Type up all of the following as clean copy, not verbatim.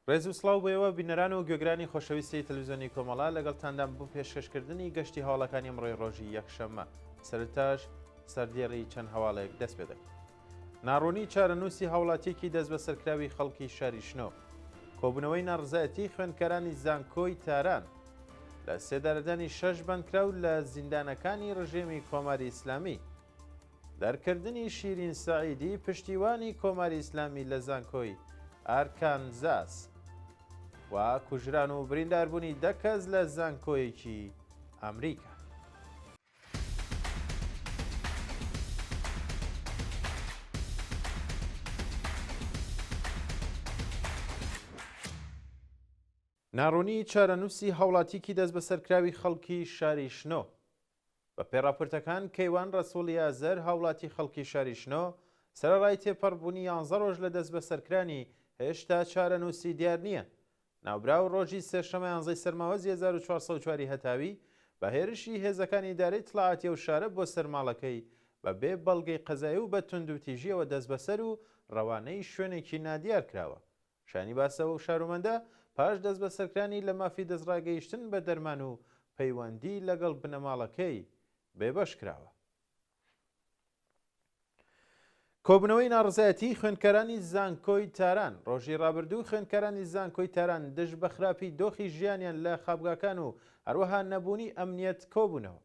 ڕێز و سڵاو بۆ ئێوە بینەران و گوێگرانی خۆشەویستی تەلەڤیزیۆنی کۆمەڵە، لەگەڵتاندام بۆ پێشکەشکردنی گەشتی هەواڵەکانی ئەمڕۆی ڕۆژی یەکشەممە. سەرەتاش سەردێڕی چەند هەواڵێک دەست پێ دەکەین. ناڕوونی چارەنووسی هاوڵاتییەکی دەستبەسەرکراوی خەڵکی شاری شنۆ. کۆبوونەوەی ناڕزایەتی خوێندکارانی زانکۆی تاران. لە سێدارەدانی شەش بەندکراو لە زیندانەکانی ڕژێمی کۆماری ئیسلامی. دەرکردنی شیرین سەعیدی پشتیوانی کۆماری ئیسلامی لە زانکۆی ئارکانزاس و کوژران و برینداربوونی دە کەس لە زانکۆیەکی ئەمریکا. ناڕوونیی چارەنووسی هاوڵاتییەکی دەستبەسەرکراوی خەڵکی شاری شنۆ. بەپێی ڕاپۆرتەکان، کەیوان ڕەسووڵی ئازەر، هاوڵاتی خەڵکی شاری شنۆ، سەرەڕای تێپەڕبوونی یانزە ڕۆژ لە دەستبەسەرکرانی، هێشتا چارەنووسی دیار نییە. ناوبراو ڕۆژی سێشەمە یانزەی سەرماوەزی 1404 ی هەتاوی، بە هێرشی هێزەکانی ئیدارەی ئیتڵاعاتی ئەو شارە بۆ سەر ماڵەکەی، بە بێ بەڵگەی قەزایی و بە توندوتیژییەوە دەستبەسەر و ڕەوانەی شوێنێکی نادیار کراوە. شایانی باسە ئەو شارومەندە پاش دەستبەسەرکرانی لە مافی دەستڕاگەیشتن بە دەرمان و پەیوەندی لەگەڵ بنەماڵەکەی بێبەش کراوە. کۆبوونەوەی ناڕەزایەتیی خوێندکارانی زانکۆی تاران ڕۆژی ڕابردوو خوێندکارانی زانکۆی تاران دژ بە خراپی دۆخی ژیانیان لە خابگاکان و هەروەها نەبوونی ئەمنیەت کۆبوونەوە.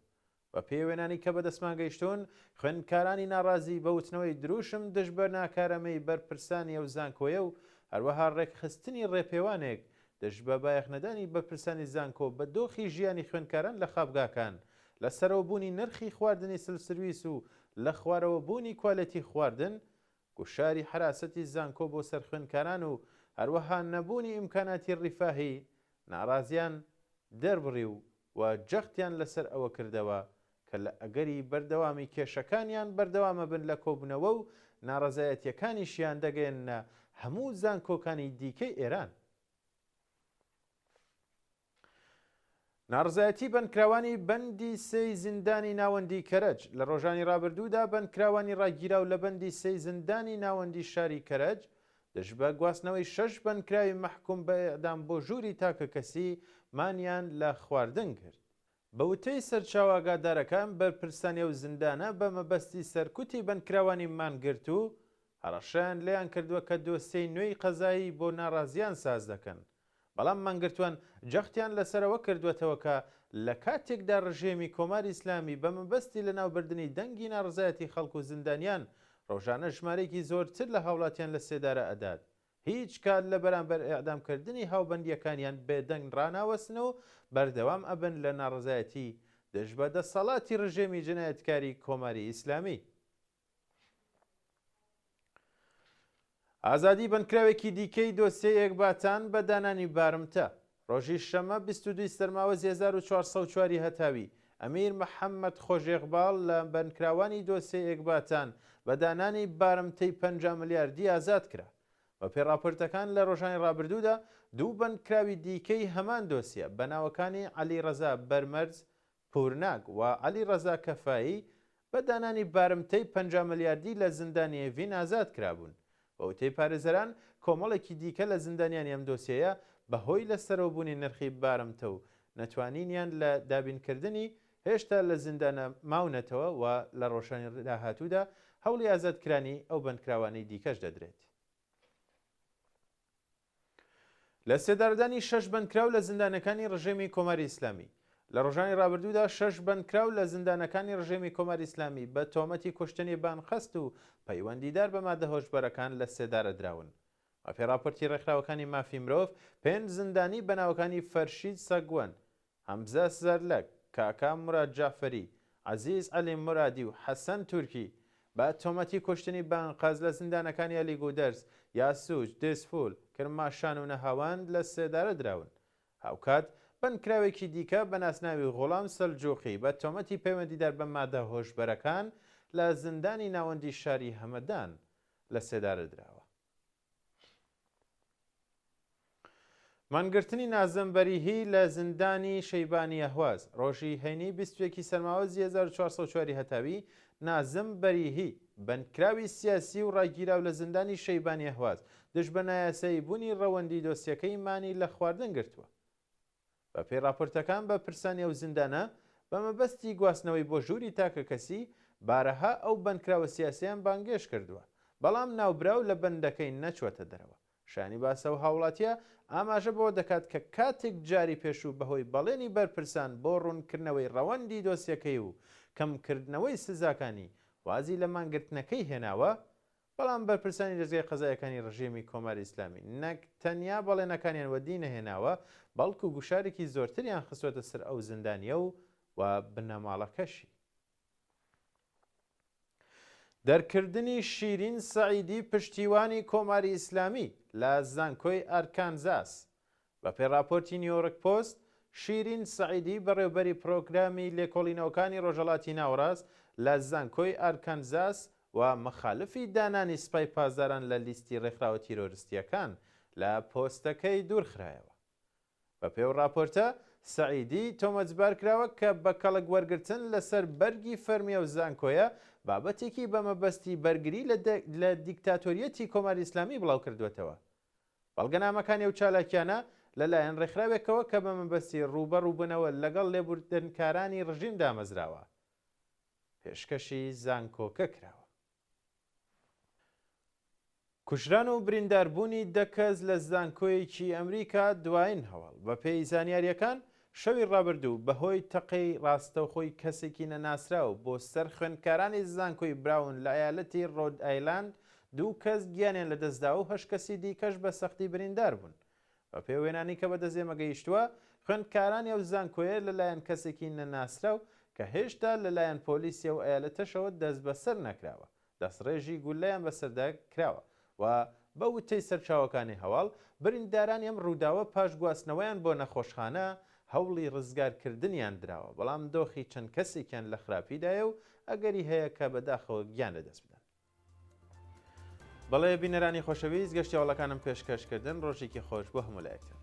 بە پێی وێنانەی کە بەدەستمان گەیشتوون، خوێندکارانی ناڕازی بە وتنەوەی درووشم دژ بە ناکارامەیی بەرپرسانی ئەو زانکۆیە و هەروەها ڕێکخستنی ڕێپێوانێک دژ بە بایەخنەدانی بەرپرسانی زانکۆ بە دۆخی ژیانی خوێندکاران لە خابگاکان، لە سەرەوە بوونی نرخی خواردنی سلف سرویس و لە خوارەوە بوونی کوالێتی خواردن، گوشاری حەراسەتی زانکۆ بۆ سەر خوێندکاران و هەروەها نەبوونی ئیمکاناتی ڕیفاهی، ناڕازیان دەربڕی و و جەختیان لەسەر ئەوە کردەوە کە لە ئەگەری بەردەوامی کێشەکانیان بەردەوامەبن لە کۆبوونەوە و ناڕەزایەتییەکانیشیان دەگەیەننە هەموو زانکۆکانی دیکەی ئێران. ناڕەزایەتی بەندکراوانی بەندی سێی زیندانی ناوەندی کەرەج لە ڕۆژانی ڕابردوودا بەندکراوانی ڕاگیراو لە بەندی سێی زیندانی ناوەندی شاری کەرەج دژ بە گواستنەوەی شەش بەندکراوی مەحکوم بە ئێعدام بۆ ژووری تاکەکەسی مانیان لە خواردن گرت. بە وتەی سەرچاوە ئاگادارەکان، بەرپرسانی ئەو زیندانە بە مەبەستی سەرکوتی بەندکراوانی مانگرتوو، هەڕەشەیان لێیان کردووە کە دۆسیەی نوێی قەزایی بۆ ناڕازیان ساز دەکەن. بەڵام مانگرتووان جەختیان لەسەر ئەوە کردووەتەوە کە لە کاتێکدا ڕژێمی کۆماری ئیسلامی بە مەبەستی لەناوبردنی دەنگی ناڕەزایەتی خەڵک و زیندانیان ڕۆژانە ژمارەیەکی زۆرتر لە هاوڵاتیان لە سێدارە ئەدات هیچ کات لە بەرامبەر ئێعدام کردنی هاوبەندییەکانیان بێدەنگ ڕاناوەستن و بەردەوام ئەبن لە ناڕەزایەتی دژ بە دەسەڵاتی ڕژێمی جنایەتکاری کۆماری ئیسلامی. ئازادی بەندکراوێکی دیکەی دۆسیەی ئێکباتان بە دانانی بارمتە. ڕۆژی شەممە 22 ی سەرماوەزی 1404 ی هەتاوی، ئەمیر محەممەد خۆشئێقباڵ لە بەندکراوانی دۆسیەی ئێکباتان بە دانانی بارمتەی 50 ملیاردی ئازاد کرا. بەپێی ڕاپۆرتەکان لە ڕۆژانی ڕابردوودا دوو بەندکراوی دیکەی هەمان دۆسیە بە ناوەکانی عەلی ڕەزا بەرمەرز پوورناک و عەلی ڕەزا کەفایی بە دانانی بارمتەی 50 ملیاردی لە زیندانی ئێڤین ئازاد کرابوون. بە وتەی پارێزەران، کۆمەڵێکی دیکە لە زیندانیانی ئەم دۆسیەیە بە هۆی لە سەرەوەبوونی نرخی بارمتە و نەتوانینیان لە دابینکردنی، هێشتا لە زیندانە ماونەتەوە و لە ڕۆژانی داهاتوودا هەوڵی ئازادکرانی ئەو بەندکراوانەی دیکەش دەدرێت. لە سێدارەدانی شەش بەندکراو لە زیندانەکانی ڕژێمی کۆماری ئیسلامی لە ڕۆژانی ڕابردوودا شەش بەندکراو لە زیندانەکانی ڕژێمی کۆماری ئیسلامی بە تۆمەتی کوشتنی بانقەست و پەیوەندیدار بە مادە هۆشبەرەکان لە سێدارە دراون. بەپێی ڕاپۆرتی ڕێکخراوەکانی مافی مرۆڤ، پێنج زیندانی بە ناوەکانی فەرشید سەگوەند، هەمزە زەرلەک، کاکا موراد جەعفەری، عەزیز عەلی مورادی و حەسەن تورکی بە تۆمەتی کوشتنی بە ئەنقەست لە زیندانەکانی ئەلیگودەرز، یاسوج، دێزفول، کرماشان و نەهاوەند لە سێدارە دراون. هاوکات، بەندکراوێکی دیکە بە ناسناوی غوڵام سەلجوقی بە تۆمەتی پەیوەندیدار بە مادە هۆشبەرەکان لە زیندانی ناوەندی شاری هەمەدان لە سێدارە دراوە. مانگرتنی نازم بەریهی لە زیندانی شەیبانی ئەهواز ڕۆژی هەینی 21 ی سەرماوەزی 1404هەتاوی نازم بەریهی بەندکراوی سیاسی و ڕاگیراو لە زیندانی شەیبانی ئەهواز دژ بە نایاسایی بوونی ڕەوەندی دۆسیەکەی مانی لە خواردن گرتووە. بە پێی ڕاپۆرتەکان بەرپرسانی ئەو زیندانە بە مەبەستی گواستنەوەی بۆ ژووری تاکەکەسی بارەها ئەو بەندکراوە سیاسیەیان بانگێشت کردووە، بەڵام ناوبراو لە بەندەکەی نەچووەتە دەرەوە. شایانی باسە ئەو هاوڵاتیە ئاماژە بەوە دەکات کە کاتێک جاری پێشوو بەهۆی بەڵێنی بەرپرسان بۆ ڕوونکردنەوەی ڕەوەندی دۆسیەکەی و کەمکردنەوەی سزاکانی وازی لە مانگرتنەکەی هێناوە، بەڵام بەرپرسانی دەزگای قەزایەکانی ڕژێمی کۆماری ئیسلامی نەک تەنیا بەڵێنەکانیان وەدی نەهێناوە، بەڵکو گوشارێکی زۆرتریان خستووەتە سەر ئەو زیندانییە و و بنەماڵەکەشی. دەرکردنی شیرین سەعیدی پشتیوانی کۆماری ئیسلامی لە زانکۆی ئارکانزاس بەپێی ڕاپۆرتی نیویۆرک پۆست، شیرین سەعیدی بەڕێوبەری پرۆگرامی لێکۆڵینەوەکانی ڕۆژهەڵاتی ناوەڕاست لە زانکۆی ئارکانزاس و مخالفی دانانی سپای پاسداران لە لیستی ڕێکخراوە تیرۆرستییەکان لە پۆستەکەی دوورخرایەوە. بەپێی ئەو ڕاپۆرتە، سەعیدی تۆمەتبار کراوە کە بە کەڵک وەرگرتن لەسەر بەرگی فەرمی ئەو زانکۆیە، بابەتێکی بە مەبەستی بەرگری لە دیکتاتۆریەتی کۆماری ئیسلامی بڵاو کردووەتەوە. بەڵگەنامەکانی ئەو چالاکیانە لە لایەن ڕێکخراوێکەوە کە بە مەبەستی ڕووبەڕووبوونەوە لەگەڵ لێبوردنکارانی ڕژیم دامەزراوە، پێشکەشی زانکۆکە کراوە. کوژران و برینداربوونی دە کەس لە زانکۆیەکی ئەمریکا دوایین هەواڵ. بەپێی زانیارییەکان، شەوی ڕابردوو بەهۆی تەقەی ڕاستەوخۆی کەسێکی نەناسراو بۆ سەر خوێندکارانی زانکۆی براون لە ئەیالەتی ڕۆد ئایلاند دوو کەس گیانیان لەدەستداوە و هەشت کەسی دیکەش بە سەختی بریندار بوون. بەپێی وێنانەی کە بەدەست ئێمە گەیشتووە، خوێندکارانی ئەو زانکۆیە لەلایەن کەسێکی نەناسراو کە هێشتا لەلایەن پۆلیسی ئەو ئەیالەتەشەوە دەستبەسەر نەکراوە، دەستڕێژی گوللەیان بەسەردا کراوە و بە وتەی سەرچاوەکانی هەواڵ، بریندارانی ئەم ڕووداوە پاش گواستنەوەیان بۆ نەخۆشخانە هەوڵی ڕزگارکردنیان دراوە، بەڵام دۆخی چەند کەسێکیان لە خراپیدایە و ئەگەری هەیە کە بەداخەوە گیان لەدەست بدەن. بەڵێ بینەرانی خۆشەویست گەشتی هەواڵەکانم پێشکەش کردن، ڕۆژێکی خۆش بۆ هەموو لایەکتان.